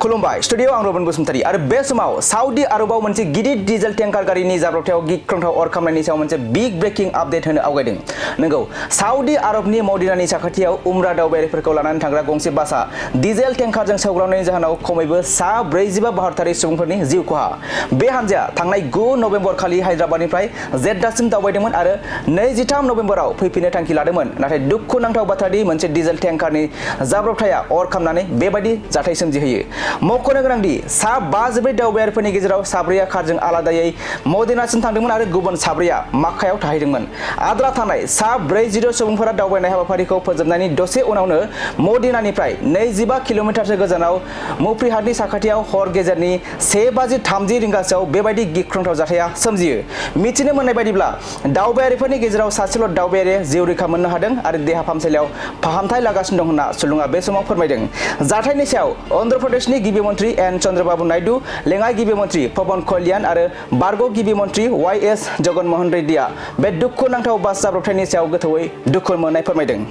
खुलुमबाय स्टुडियो आरबन बसुमतारी आरो बे समाव साउदी आरबाव मोनसे गिदिर डिजेल टेंकार गारिनि जाब्रबथायाव गिख्रंथाव अर खामनायनि सायाव मोनसे बिग ब्रेकिं आपडेट होनो आवगायदों। नंगौ, साउदी आरबनि मदिनानि साखाथियाव उमरा दावबायारिफोरखौ लानानै थांग्रा गंसे बासआ डिजेल टेंकारजों सौग्रावनायनि जाहोनाव खमैबो 45 भारतारि सुबुंफोरनि जिउ खहा। बे हान्जाया थांनाय 9 नभेम्बर खालि हायद्राबादनिफ्राय जेद्दासिम दावबायदोंमोन आरो 23 नभेम्बराव फैफिननो थांखि लादोंमोन। नाथाय दुखुनांथाव बाथ्रादि मोनसे डिजेल टेंकारनि जाब्रबथाया अर खामनानै बेबायदि जाथाय सोमजिहोयो। मख'नो गोनांदि सा 54 दावबायारिफोरनि गेजेराव 4 कारजों आलादायै मदिनासिम थांदोंमोन आरो गुबुन 4 माक्कायाव थाहैदोंमोन। आद्रा थानाय सा 40 सुबुंफोरा दावबायनाय हाबाफारिखौ फोजोबनायनि दसे उनावनो मदिनानिफ्राय 25 किल'मिटारसो गोजानाव मुफ्रिहाटनि साखाथियाव हर गेजेरनि 1:30 रिंगासोआव बेबायदि गिख्रंथाव जाथाया सोमजियो। मिथिनो मोननाय बायदिब्ला दावबायारिफोरनि गेजेराव सासेल' दावबायारिया जिउ रैखा मोननो हादों आरो देहा फाहामसालियाव फाहामथाय लागासिनो दं होनना सुलुङा बे समाव फोरमायदों। जाथायनि सायाव अन्ध्र प्रदेशनि गिबि मन्त्रि एन चन्द्रबाबु नायडू, लेङाइ गिबि मन्त्रि पवन कल्याण आरो बारग' गिबि मन्त्रि वाइएस जगनमोहन रेड्डीआ बे दुखुनांथाव बास जाब्रबथायनि सायाव गोथौयै दुखु मोननाय फोरमायदों।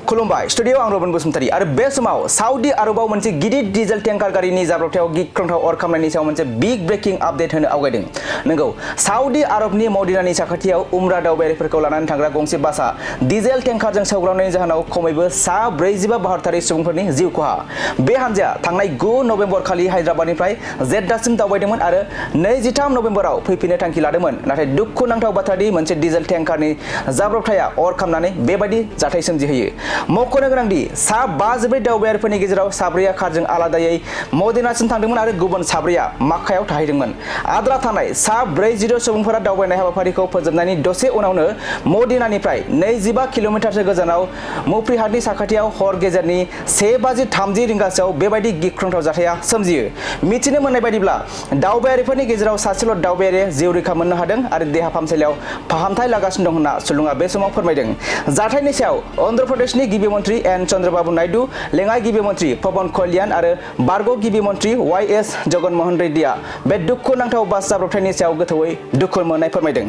खुलुमबाय स्टुडियो आरबन बसुमतारी आरो बे समाव साउदी आरबाव मोनसे गिदिर डिजेल टेंकार गारिनि जाब्रबथायाव गिख्रंथाव अर खामनायनि सायाव मोनसे बिग ब्रेकिं आपडेट होनो आवगायदों। नंगौ, साउदी आरबनि मदिनानि साखाथियाव उमरा दावबायारिफोरखौ लानानै थांग्रा गंसे बासआ डिजेल टेंकारजों सौग्रावनायनि जाहोनाव खमैबो 45 भारतारि सुबुंफोरनि जिउ खहा। बे हान्जाया थांनाय 9 नभेम्बर खालि हायद्राबादनिफ्राय जेद्दासिम दावबायदोंमोन आरो 23 नभेम्बराव फैफिननो थांखि लादोंमन। नाथाय दुखुनांथाव बाथ्रादि मोनसे डिजेल टेंकारनि जाब्रबथाया अर खामनानै बेबायदि जाथाय सोमजिहोयो। मख'नो गोनांदि सा 54 दावबायारिफोरनि गेजेराव 4 कारजों आलादायै मदिनासिम थांदोंमोन आरो गुबुन 4 माक्कायाव थाहैदोंमोन। आद्रा थानाय सा 40 सुबुंफोरा दावबायनाय हाबाफारिखौ फोजोबनायनि दसे उनावनो मदिनानिफ्राय 25 किल'मिटारसो गोजानाव मुफ्रिहाटनि साखाथियाव हर गेजेरनि 1:30 रिंगासोआव बेबायदि गिख्रंथाव जाथाया सोमजियो। मिथिनो मोननाय बायदिब्ला दावबायारिफोरनि गेजेराव सासेल' दावबायारिया जिउ रैखा मोननो हादों आरो देहा फाहामसालियाव फाहामथाय लागासिनो दं होनना सुलुङा बे समाव फोरमायदों। जाथायनि सायाव अन्ध्र प्रदेशनि गिबि मन्त्रि एन चन्द्रबाबु नायडू, लेङाइ गिबि मन्त्रि पवन कल्याण आरो बारग' गिबि मन्त्रि वाइएस जगनमोहन रेड्डीआ बे दुखुनांथाव बास जाब्रबथायनि सायाव गोथौयै दुखु मोननाय फोरमायदों।